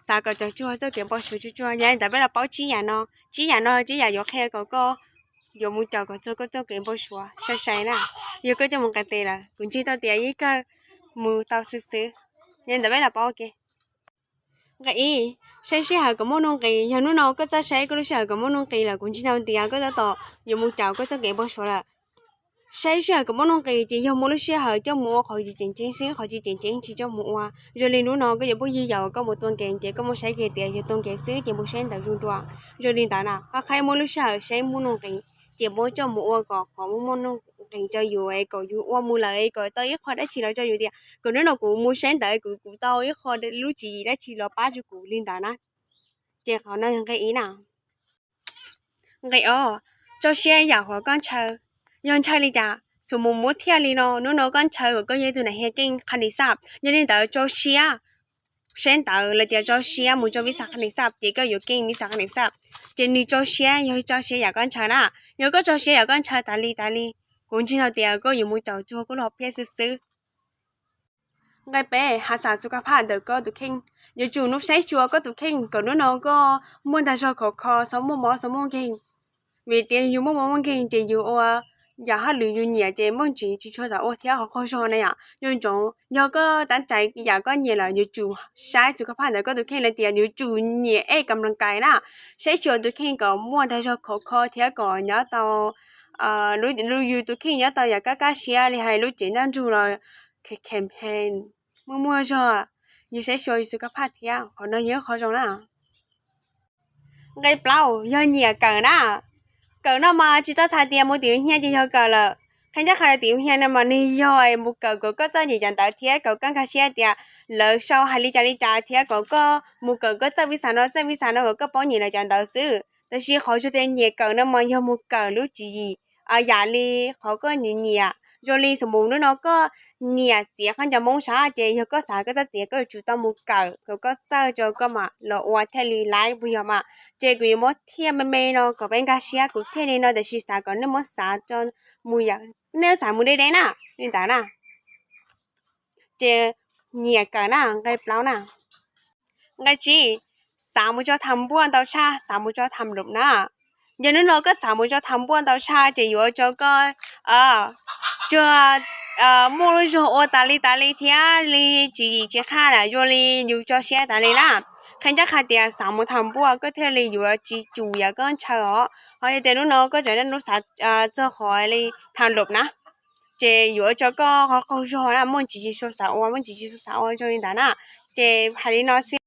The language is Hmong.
xav kom cov tsuag txoj kev npau suav tsuag tsuag. Yog li ntawd peb los paub tsib yam no, tsib yam no tsib yam yuav qhia kom koj yuav mus caum kom txog koj txoj kev npau suav sai sai na. Yog koj coj mus nqes tes lawm, kuv ntseeg tau tias yeej kawg mus tau xwb xwb. Yog li ntawd peb los paub ua ke. Nqe ib, saib sij hawm kom muaj nuj nqis. Yog hnub no koj txawj saib koj lub sij hawm kom muaj nuj nqis lawm, kuv ntseeg tau tias koj tab tom yuav mus caum koj txoj kev npau suav lawm. Saib sij hawm kom muaj nuj nqis ces yog muaj lub sij hawm coj mus ua qhov tseem ceeb xwb, qhov tsis tseem ceeb tsis coj mus ua. Zoo li hnub no koj yuav phooj ywg yaum koj mus tua nkees ces koj muab saib kiag tias yog tua nkees xwb ces mus saib ntawv zoo dua. Zoo li ntawd na, qhov qhia muaj lub sij hawm saib muaj nuj nqis ces muab coj mus ua kom qhov muaj nuj nqis rau yus es kom yus ua mus lawm es kom tau ib qho dab tsi los rau yus tias kom hnub no kuv mus saib ntawv kuv kuv tau ib qho lub tswv yim dab tsi los pab rau kuv li ntawd na. Ces qhov no yog nqe ib na. Nqe ob, tso siab yam uas koj ntshaw. Yog ntshaw li cas xus mus muab thiaj li no, hnub no koj ntshaw kom koj yog ib tug nam hias keej qha nis xaj, yog li ntawd tso siab saib ntawv los tias tso siab mus rau vis xas qha nis xaj ces koj yuav keej vis xas qha nis xaj. Ces nws tso siab, yog tso siab yam koj ntshaw na. Yog koj tso siab yam koj ntshaw tas li tas li, kuv ntseeg tau tias koj yuav mus caum tsuag koj lub hom phiaj xwb xwb. Nqe peb, has xas xus kha phaj ntawm koj tus kheej. Yuav tsum nub saib xyuas koj tus kheej kom hnub no koj muaj ntag zog khov kho, txhob muaj mob txhob muaj nkeeg. Vim tias yus muaj mob muaj nkeeg ces yus ua yam hauj lwm yus nyiam ces muaj ntsis tsis tshua xav ua thiab qhov qaug zog na yom. Nco ntsoov yog koj tab tais yam koj nyiam lawm yuav tsum saib xus kha phaj ntawm koj tus kheej los tias yuav tsum nyiam ej kam las kais na. Saib xyuas tus kheej kom muaj ntag zog khov kho thiab kom nyob tau, yus tus kheej nyob tau yam kaj kaj siab li hais lub cev ntaj ntsug los khem khem muaj muaj zog, yus saib xyuas yus xus kha phaj thiab qhov no yog ib qho zoo na. Nqe plaub, yog nyiam kawm na. Kawm no mas tsis tau txhais tias mus tim ub hiab ces yog kawm lawm. Qhia ncaj qha tim ub hiab no mas nws yog mus kawm kom koj txawj nyiam cov ntawv thiab kom koj nkag siab tias lawv sau hais li cas li cas thiab kom koj mus kawm koj txawj vis xas no txawj vis xas no kom koj paub nyiam lawv cov ntawv xwb. Tab sis qhov tsuas tias nyiam kawm no mas yog mus kawm lub tswv yim yam li qhov koj nyiam nyiam. Zoo li xus mus hnub no koj nyiam txiav khaub ncaws Hmoob sab ces yog koj xav koj txawj txiav koj yuav tsum tau mus kawm kom koj txawj rau koj mam los ua thiaj li laib puas yog mas. Ces kuv yuav muab thiaj me me no kom peb nkag siab, kuv thiaj li no tiam sis xav kom nej muab xav mus yam nej xav mus deb deb na, li ntawd na. Ces nyiam kawm na, nqe plaub na. Nqe tsib, xav mus rau tham npuaj ntau tshaj, xav mus rau tham lum na. Yog hnub no koj xav mus rau tham npuaj ntau tshaj ces yuav ua rau koj tsuas muaj lub zog ua tas li tas li thiab li tswv yim tsis qhaj na, zoo li yus tso siab tas li na. Qhia ncaj qha tias xav mus tham npuaj koj thiaj li yuav tsis tsum yam koj ntshaw os. Ho yog tias hnub no koj tseem nrog lub xav txog qhov li tham lum na, ces yuav ua rau koj qhov qaug zog na, muaj ntsis tsis tshua xav ua, muaj ntsis tsis tshua xav ua zoo li ntawd na. Ces hais li no xwb.